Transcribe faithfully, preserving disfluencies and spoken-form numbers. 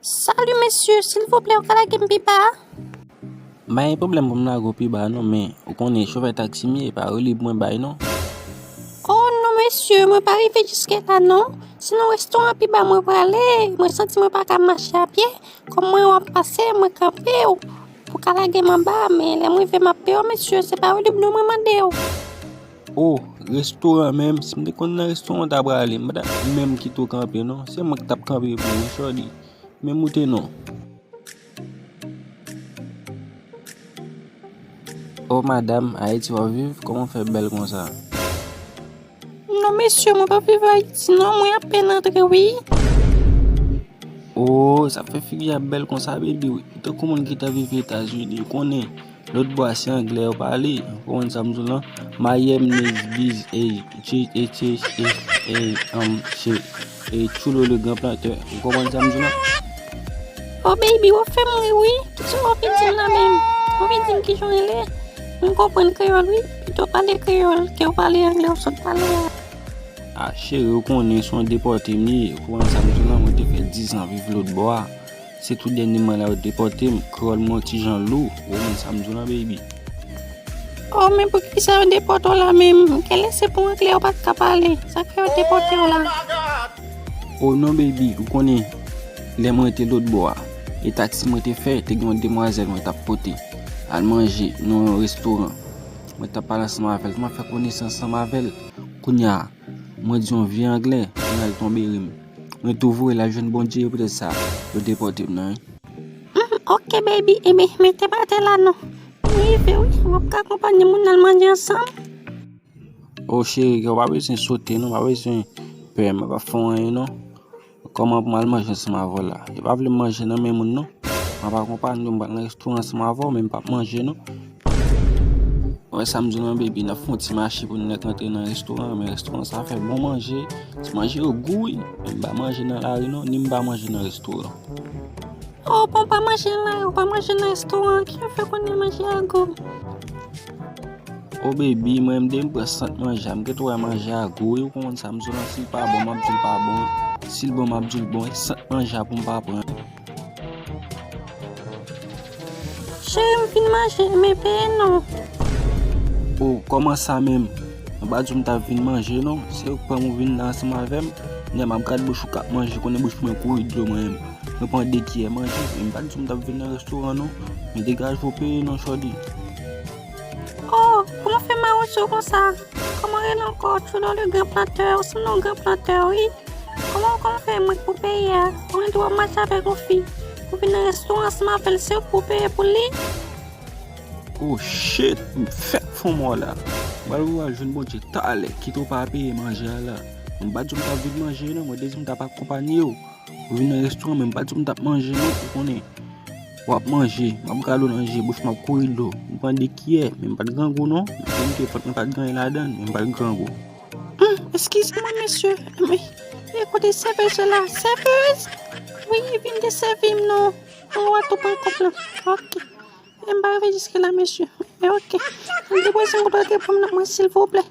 Salut mesye, silvouplè, ou ka lage m pi ba? M pa gen pwoblèm pou m lage w pi ba non, men ou konnen chofè taksi m ye, e pa rele pou mwen bay non. Oh non mesye, mwen pa rive jiske la non. Se nan restoran pi ba mwen prale, mwen santi mwen pa ka mache a pye. Kòm mwen w ap pase, mwen kanpe w pou ka lage m anba, men lè m rive m ap peye w mesye, se pa rele pou mwen mande w. Oh, restoran menm, si m te konn nan restoran w ta prale, m pa ta menm kite w kanpe non. Se mwen ki t ap kanpe pou ou, shorty. Men moute non. Oh madam, Ayiti w ap viv? Kòman w fè bèl konsa? Non mesye, mwen p ap viv Ayiti non, mwen apèn antre wi. Oh, sa fè figi a bèl konsa baby wi. Tankou moun ki t ap viv Etazini, ou konnen. Lòt bò a se anglè yo pale, ou konprann sa m di w lan? My name is Biz, e, Ch, e, Ch, e, e, um, Ch, e, Chulo le grand planteur, ou konprann sa m di w lan? Oh baby, w ap fè m ri wi. Kisa w ap vin di m la menm? W ap vin di m kijan w rele? M konprann kreyòl wi. Pito pale kreyòl ke w pale anglè w sot pale a. Ah cheri, ou konnen se yon depòte m ye, ou konprann sa m di w lan? Mwen te fè diz an viv lòt bò a. Se tou dènyèman la yo depòte m, kreyòl mwen yon ti jan lou, ou konprann sa m di w lan baby? Oh men poukisa yo depòte w la menm? Kèlè se pou anglè ou pa t ka pale? Sa k fè yo depòte w la? Oh non baby, ou konnen lè mwen te lòt bò a, e taksi mwen te fè, te gen yon demwazèl mwen t ap pote al manje nan yon restoran. Mwen t ap pale ansanm avè l, mwen fè konesans ansanm avè l. Kounye a, mwen di yon vye anglè, kounye a l tonbe ri m. Mwen tou voye l al jwenn Bondye, e poutèt sa, yo depòte m nan wi. Hmm, ok baby, ebyen mete m atè la non. M rive wi, w ap ka akonpanye moun nan al manje ansanm? Oh cheri, ou pa bezwen sote non, pa bezwen pè, mwen p ap fè w anyen non. Kòman pou m al manje ansanm avè w la? Yo pa vle m manje nan men moun non. M ap akonpanye w, m pral nan restoran ansanm avè w, men m p ap manje non. Ou wè sa m di w lan baby, n ap fè yon ti mache pou n mèt antre nan restoran, men restoran sa fè bon manje. Ti manje yo gou wi, men m pa manje nan lari non, ni m pa manje nan restoran. Oh, bon, pa manje nan lari, pa manje nan restoran, ki yo fè konnen manje a gou? Oh baby, mwen m de m pran sant manje a, m gentan wè manje a gou wi, ou konprann sa m di w lan, si l pa bon, m ap di l pa bon, si l bon, m ap di l bon, e sant manje a pou m pa pran. Cheri, m vin manje, men peye non. Oh, kòman sa menm? Mwen pa di w m t ap vin manje non, se ou k pran m ou vin la ansanm avè m, lè m ap gad bouch ou k ap manje, konnen bouch mwen kouri dlo mwen menm. Mwen pran de kiyè manje, men m pa t di w m t ap vin nan restoran non. Men degaje w peye non, shorty. Oh, kòman w fè mawouti w konsa? Kòman w rele ankò? Chulo le grand planteur, ou sanble yon gran plantè wi. Kòman, kòman w fè mwen k pou peye a? Ou gen dwa mache avèk yon fi. Ou vin nan restoran ansanm avè l, se ou k pou peye pou li? Oh shit, m fèk fè yon mò la. M pral voye w al jwenn Bondye talè, kite w pa peye manje a la. M pa t di w m t ap vin manje non, mwen te di m t ap akonpanye w. Ou vin nan restoran, men m pa t di w m t ap manje non, ou konnen. W ap manje, m ap gade w nan je, bouch m ap kouri dlo. M pran de kiyè, men m pa t grangou non. Menm ke fòt mwen pa t gen anyen ladan l, men m pa t grangou. Hmm, eskize mwen mesye, men e kote sèvèz la? Sèvèz? Wi, vin desèvi m non. Mwen wè tou pran kòb la. Ok. E m pa rive jiske la, mesye. E ok. Depoze m kote w te pran m nan mwen, silvouplè.